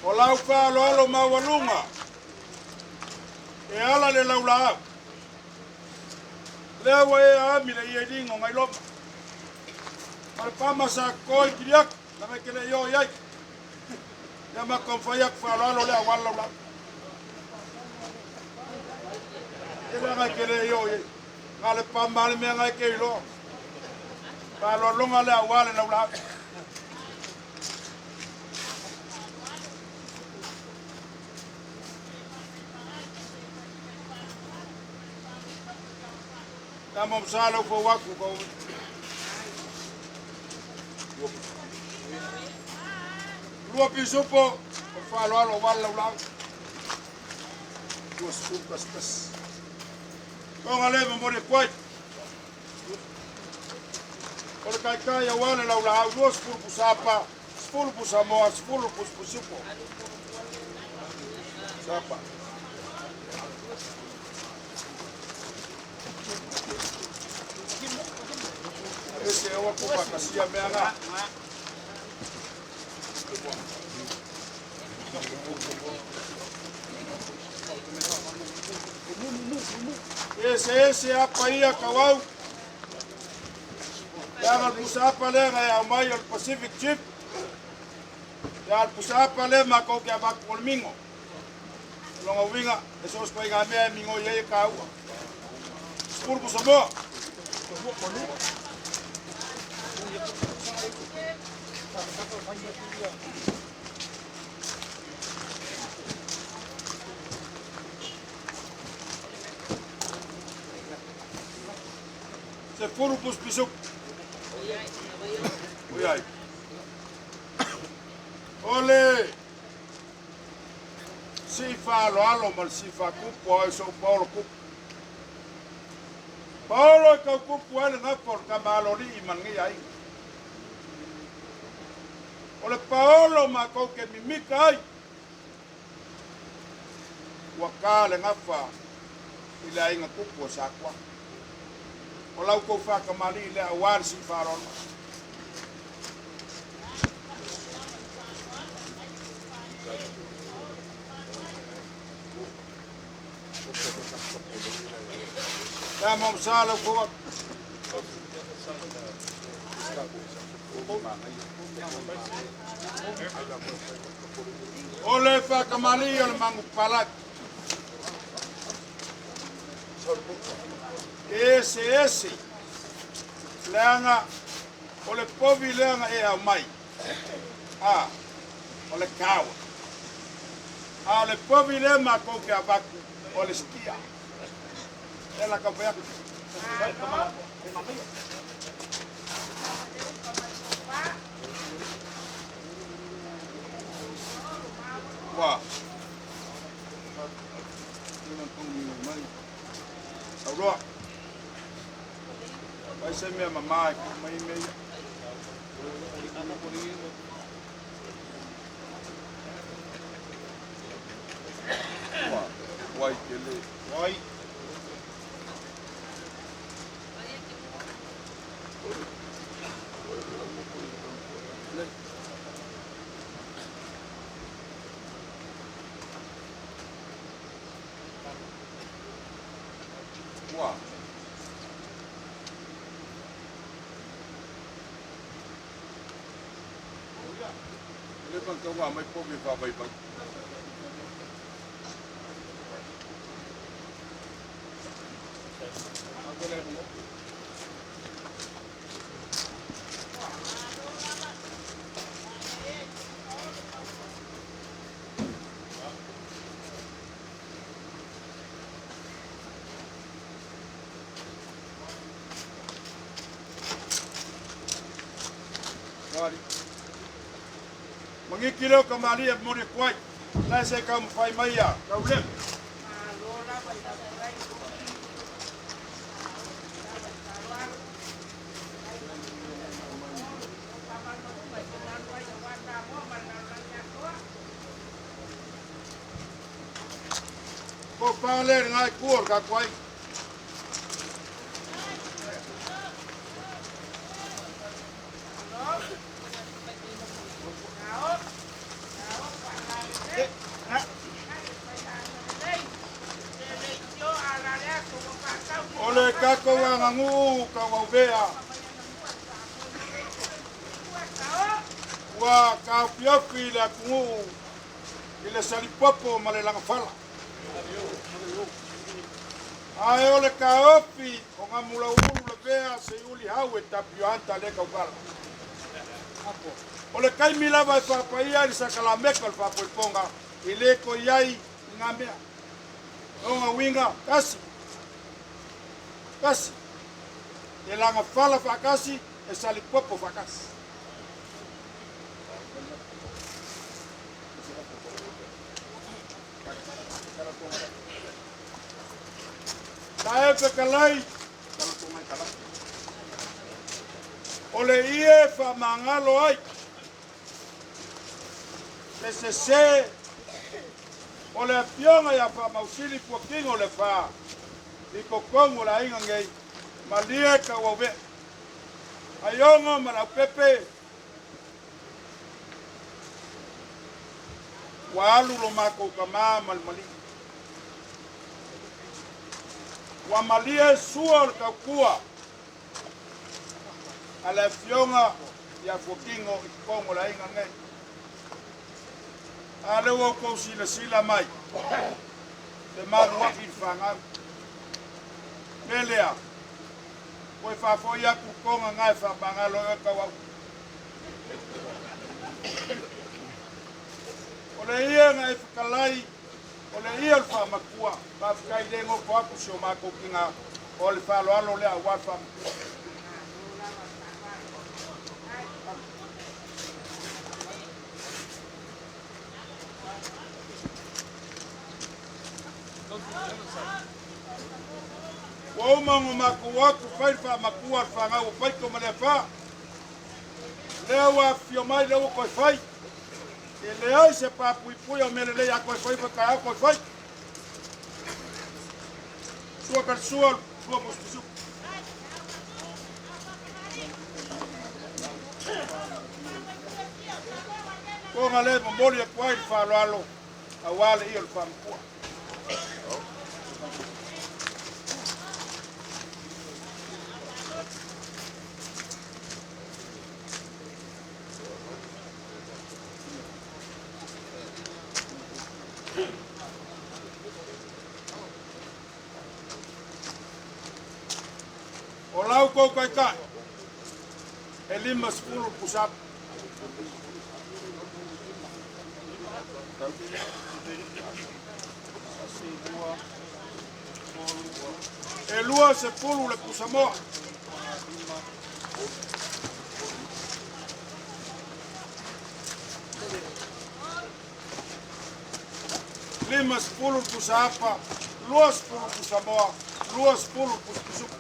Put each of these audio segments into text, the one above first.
O lau faaaloalo maualuga e ala le laulaau. Lea ua e aami le ia iliga o Gailoma. Ma le pama sa koi kiliaku, langa e ke le i o i ai. Ia ma fai atu faaaloalo lea aua le laulaau. E leaga e ke le i o i ai. Na le pama le mea ngai ke iloa. Faaaloaloga lea aua le laulaau. Tama o sa lau fau aku kau. Lua pisupo o faaaloalo aua le laulaau. 21. Tonga le momoli atu ai. O le kaikai aua le laulaau, 20 pusapa, 10 pusamoa, 10 pusipisipo. Sapa. Ese oa kupa kasia mea ngā. Ese ese apa ia kawau. Leaga le pusa apa lea na e aumai o le Pacific Chip. Ia le pusa apa lea makou ke avatu o le mingo. Longa uiga, e so o ngā mea e mingo i ai e kāua. 10 pusa moa. 10 pus pisuk. Oi ai. Ole. Si faaaloalo ma le si faakupu ai so Paolo kupu. Paolo e kau kupu ai le gafa o le kamaloli'i ma lenei aiga. O le paolo makou ke mimika ai. Ua ka le gafa i le aiga kupu o Sakoa. O lau kou faakamali'i lea auā le si faaaloalo. Tama o sa lau fau atu. O le faakamali'i o le magupalagi. Ese ese. Leaga o le povi leaga e aumai. A, o le kaua. A o le povi lea makou ke avatu o le stia. E la kau atu. Ua. Sauloa. Vai se mea mamā e ku mai mea ia. Ua, wai ke le. Wai. Le. Ua. Le bang ka wa mai povi fa vai vai. Wari. Mangiki leo ka malia mori kuai. Lai se ka mawhai mai ia. Kau le. Ko pāle ngai kuor ka kuai. makou aganuu kauauvea ua taofiofi le atunuu i le salipopo ma le lagafala. Ae o le taofi o gamulaulu lavea seiuli hau e tapiohanta le taukala. O le taimi lava e faapaia i le sakalameka o le faapoipoga i le toi ai i ngā mea. Ona uiga tasi, tasi, e lagafala faatasi, e salipopo faatasi. Tae fekalai, o le ie faamagalo ai, se sesē o le afioga ia Faamausili Fuakigo le Fa i totonu o le aiga nei, malie tauauvea. Aiogo ma Leaupepe, ua alu lo matou tamā ma le maliu. Ua malie sua o le tautua a le afioga ia Fuakigo i totonu o le aiga nei. A lea ua outou silasila mai, le maluai i le fanau. Me lea, ua e faafoi atu toga na e faamagalo e tau au. O le ia na e whakalai, o le ia o le whaamatua, faafetai le goto atu si o matou tina o le faaaloalo lea aua le faamatua. Ua uma ona matou atu fai le faamatua le fanau o Paito ma le Afa. Lea ua afifio mai, lea ua toe fai. E leai se papuipui o mea lelei a toe fai foi taeao toe fai. Sua ka sua, sua musukusuku. Toga le momoli atu ai le faaaloalo aua le ia o le faamatua. O lau tou taitai, e 50 pusapu. E 20 le pusamoa. 50 le pusapa, 20 pusamoa, 20 pusukusuku.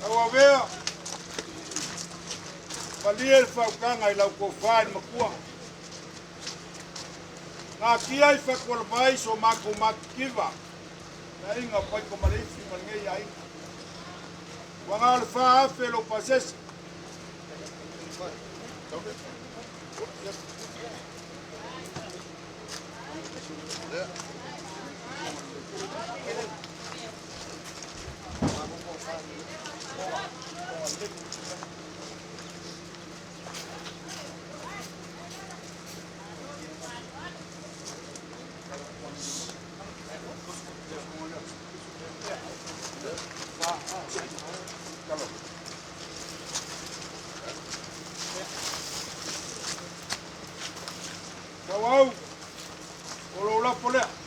Tauavea, malie le faukaga i lau tofa i le matua. Natia i fatualavai so matou matitiva, le aiga o Paito ma le Ifi ma lenei aiga. Ua na o le 4,000 lou pasese. O lou lafo lea.